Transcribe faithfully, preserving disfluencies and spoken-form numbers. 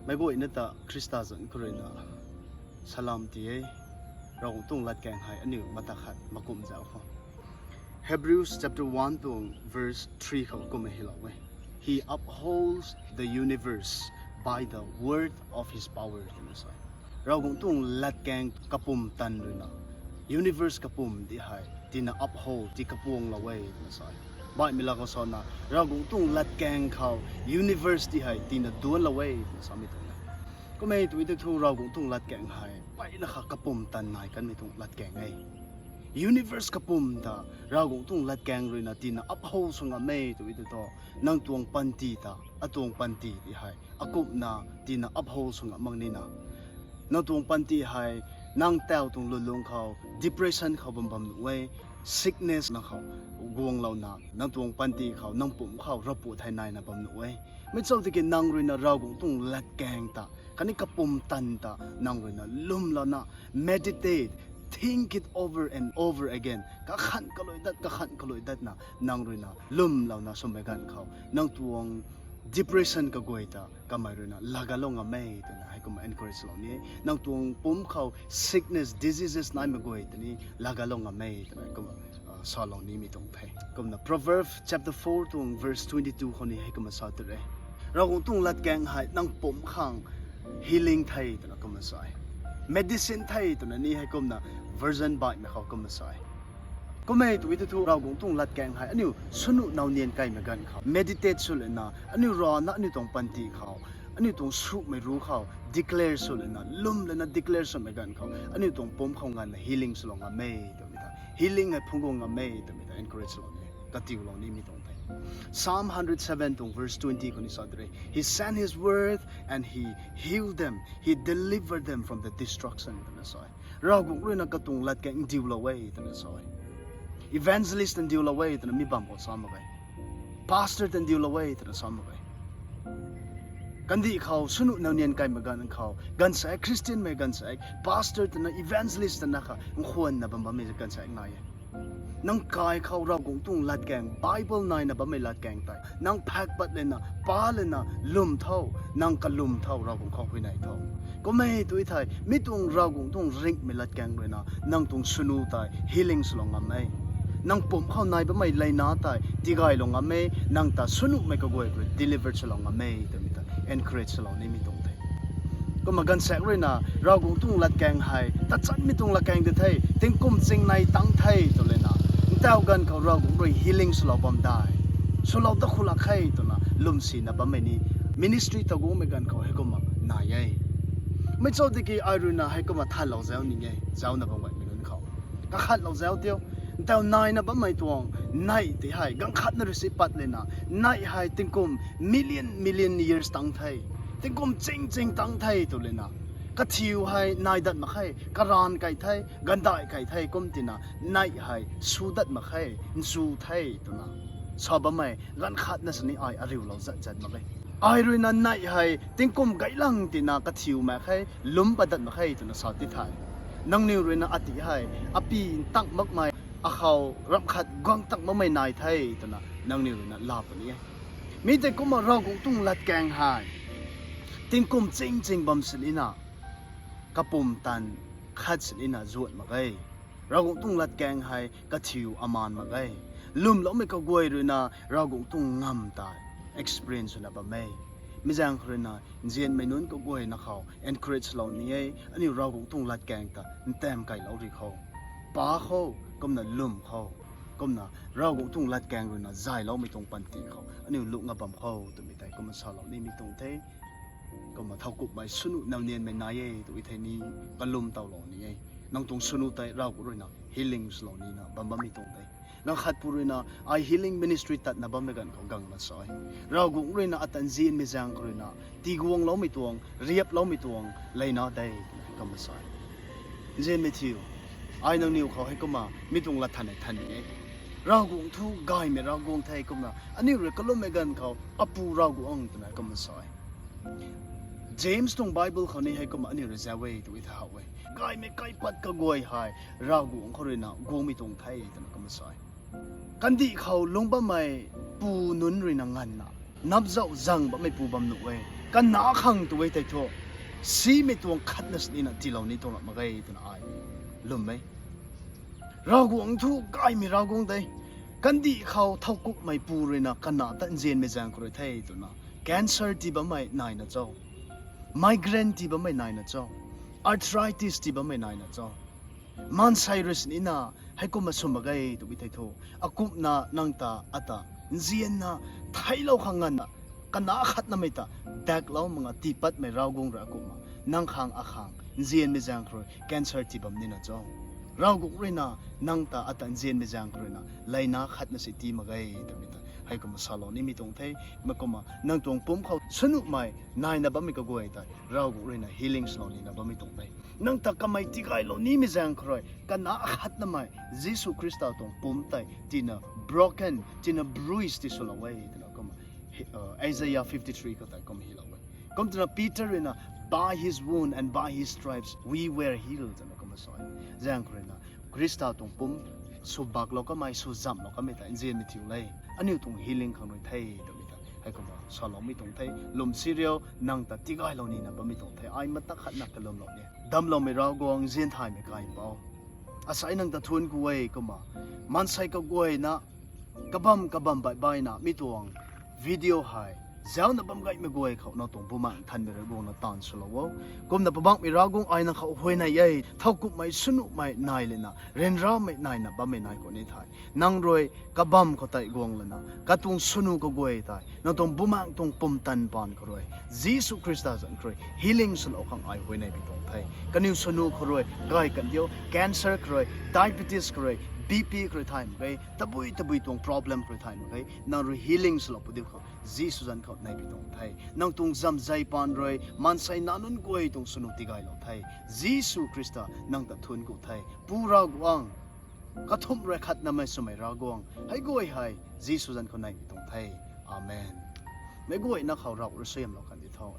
Meic guayna ta Khrista zanc khou ruina salam ti e. Ravguangc tuang latkaeng hei aniu mata khat makumh zauc khou. Hebrews chapter one tuang verse three khou kumna hylou e. He upholds the universe by the word of his power, twna sa e. Ravguangc tuang latkaeng kapum tan ruina universe kapum ti hei tina uphold, ti kapuanglou e, twna sa e. Baihmei laa khou sana, Ravguangc tuang latkaeng khou universe ti hei tina duanlou e, twna samei tuang e. Kum e twmei tei thu Ravguangc tuang latkaeng hei mpeyna kha kapum tan nai kanmei tuang latkaeng e. Universe kapum ta Ravguangc tuang latkaeng ruina tina uphold sw ngam e twmei tei thu, nang tuang panty ta, atuang panty ti hei akumhna tina uphold sw ngam mak nina. Nang tuang panty hei, nang tau tuang lulung khou, depression khou bam bam nuh e, sickness na khou guanglouna, nang tuang panty khou, nang pumc khou ravpuat thei naina bam nuh e. Mi chau tiki nang ruina Ravguangc tuang latkaeng ta, khatni kapum tan ta, nang ruina lwmlouna, meditate, think it over and over again. Kakhan kalui dat, kakhan kalui datna, nang ruina lwmlouna swmei ganv khou, nang tuang depression kaguay ta, kamei ruina laagalou ngam e, twna heikumna encourage lou ni e. Nang tuang pumc khou sickness, diseases naimei guay ta ni laagalou ngam e, twna heikumna salou nimei tuang the. Kumna Proverbs chapter four tuang verse twenty-two khou ni heikumna sa tu e. Ravguangc tuang latkaeng hei nang pumc khang healing the, twna kumna sa e. Medicine the, twna ni heikumna version baihmei khou kumna sa e. Kum e twmei tei thu Ravguangc tuang latkaeng hei aniu swnuh nau nian kaimei ganv khou meditate sw lana, aniu rana aniu tuang panty khou, aniu tuang sumei ru khou declare sw lana, lwm lana declare swmei ganv khou, aniu tuang pumc khou nganvna healing swlou ngam e twmei ta, healing hei phungc guang ngam e twmei ta encourage lou ni, katiulou nimei tuang the. Psalm hundred seven tuang verse twenty khou ni sa tu e. He sent his word and he healed them. He delivered them from the destruction, twna sa e. Ravguangc ruina katuang latkaeng ndiulou e, twna sa e. Evangelist ta ndiulou e, twna mi bam khou sa mak e. Pastor ta ndiulou e, twna sa mak e. Kandih khou swnuh nau nian kaimei ganv khou, ganvsaekc, Christian mei ganvsaekc, pastor twna, evangelist twna kha nkhwanna bam bammei ganvsaekc nai e. Nang kai khou Ravguangc tuang latkaeng, Bible naina bammei latkaeng tei nang phak pat lana, pa lana, lwm tho, nang kalwm tho, Ravguangc khou huayney tho. Kum e twmei thei, mi tuang Ravguangc tuang ringhmei latkaeng ruina nang tuang swnu tei healing swlou ngam e. Nang pumc khou nai bammei leina tei tigaylou ngam e, nang ta swnuhmei kaguay rui deliver swlou ngam e twmei ta encourage swlou nimei tuang the. Kumna ganvsaekc ruina Ravguangc tuang latkaeng hei tachanmei tuang latkaeng di the, tingkum chingnei tang the tw lana, ntau ganv khou Ravguangc rui healing swlou bam dai, swlou dat khou lak khe twna lwmsina bammei ni ministry ta guangmei ganv khou heikumna nai e. Mi chau tiki ai ruina heikumna thanlou zauc ni e, zaucna bam gaymei nunc khou kakhatlou zauc tiu. Ntau naina bammei tuang neih ti hei ganv khatna rui si pat lana, neih hei tingkum million million years tang the, tingkum ching ching tang the tw lana, kathiu hei nai dat mak khe, karanv kai the, ganvdaih kai the kum tina, neih hei su dat mak khe, nchu the twna sa bammei ganv khatna sini ai ariulou zat zat mak e. Ai ruina neih hei tingkum gaylang tina kathiu mak khe, lwm pat dat mak khe twna sa ti the. Nangniw ruina ati hei api ntang makmei, akhou ramh khat guang tang makmei nai the twna nangniw ruina laa puni e. Mi tei kumna Ravguangc tuang latkaeng hei tingkum ching ching bam sinina, kapumtan khat sinina zuat mak e. Ravguangc tuang latkaeng hei kathiu amaan mak e. Lwmloumei kaguay ruina Ravguangc tuang ngam tei experience swna bam e. Mi zaeng khou ruina nzianmei nunc kaguayna khou encourage lou ni e, aniu Ravguangc tuang latkaeng ta ntam kailou ri khou, pa khou, kumna lwm khou, kumna Ravguangc tuang latkaeng ruina zayloumei tuang panty khou aniu lungna bam khou twmei tei kumna salou nimei tuang the. Kumna thowkumhmei swnu nau nianmei nai e tw thei ni, kalwm towlou ni e. Nang tuang swnu tei Ravguangc ruina healing swlou nina bam bammei tuang de. Ganv khat pu ruina ai healing ministry tatna bammei ganv khou guangna sa e. Ravguangc ruina ata nzianmei zaeng khou ruina tiguangloumei tuang, riaploumei tuang leina de twna kumna sa e. Nzianmei thiu, ai nangniw khou heikumna mi tuang lat than e than ni e. Ravguangc thu gaymei Ravguangc the kumna aniu rui kalummei ganv khou Apu Ravguangc twna kumna sa e. James tuang Bible khou ni heikumna aniu rui zauc e tw thau e. Gaymei kaipat kaguay hei Ravguangc khou ruina guangmei tuang the twna kumna sa e. Kandih khou lungc bammei pu nunc ruina nganvna, Napzauh zang bammei pu bam nuh e. Kana khang tu e tei thu, simei tuang khatna sinina tiilou ni tuang mak ge twna ai lwm e. Ravguangc thu gaymei Ravguangc de. Kandih khou thowkumhmei pu ruina kana ta nzianmei zaeng khou rui the twna, cancer tii bammei naina cho, migraine tii bammei naina cho, arthritis tii bammei naina cho, maansei rui sinina heikumna sw mak ge twbi thei thu, akumhna nang ta ata nzianna theiclou khang nganvna, kana khatnamei ta daklou makna tiipatmei Ravguangc rui akumhna nang khang akhang nzianmei zaeng khou rui cancer tii bam nina cho, Ravguangc ruina nang ta ata nzianmei zaeng khou ruina leina khatna si tii mak ge twmei ta heikumna salou nimei tuang the. Mei kumna nang tuang pumc khou swnuhmei naina bammei kaguay tei Ravguangc ruina healing swlou nina bammei tuang the. Nang ta kamei tigaylou nimei zaeng khou rui kana khatnamei Jisu Khrista tuang pumc tei tina broken, tina bruise ti swlou e twna kumna Isaiah fifty three khou tei kumna hilou e. Kum twna Peter ruina, by his wound and by his stripes we were healed twna kumna sa e. Zaeng khou ruina Khrista tuang pumc sw baklou kamei, sw zamhlou kamei ta nzianmei thiu le, aniu tuang healing khang rui the twmei ta heikumna saloumei tuang the. Lwm si riu, nang ta tigaylou nina bammei tuang the. Ai mata khatna kalwmlou ni. Damcloumei Ravguangc, nzian thaymei Kaipouc, asei nang ta thuanc ku e. Kumna maansei kaguayna kabam kabam baih baihna mi tuang video hei zauna bam gaymei guay khou nang tuang Bumaengh Nthanmei rui guangna taanv swlou o. Kumna Poubauhmei Ravguangc, ai nang khou huayney e. Thowkumhmei swnuhmei nai lana ryanramei naina bammei nai khou ni thei, nang rui kabam khou tei guang lana katuang swnu kaguay tei nang tuang Bumaengh tuang pumtan paan khou rui, Jisu Khrista zanc khou rui healing swlou khang ai huayney pi tuang the. Kaniw swnu khou rui gay kan diu, cancer khou rui, diabetes khou rui, B P khou rui thay mak ge, tabui tabui tuang problem khou rui thay mak ge, nang rui healing swlou pu diu khou Jisu zanc khou nai pi tuang the. Nang tuang zamzei paan rui maansei nac nunc guay tuang swnu tigaylou the. Jisu Khrista nang ta thuanc ku the. Pu Ravguangc, kathumh rui khatnamei swmei Ravguangc, hei guay hei Jisu zanc khou nai pi tuang the. Amen. Meic guayna khou Rav rui suaihiamlou kan di tho.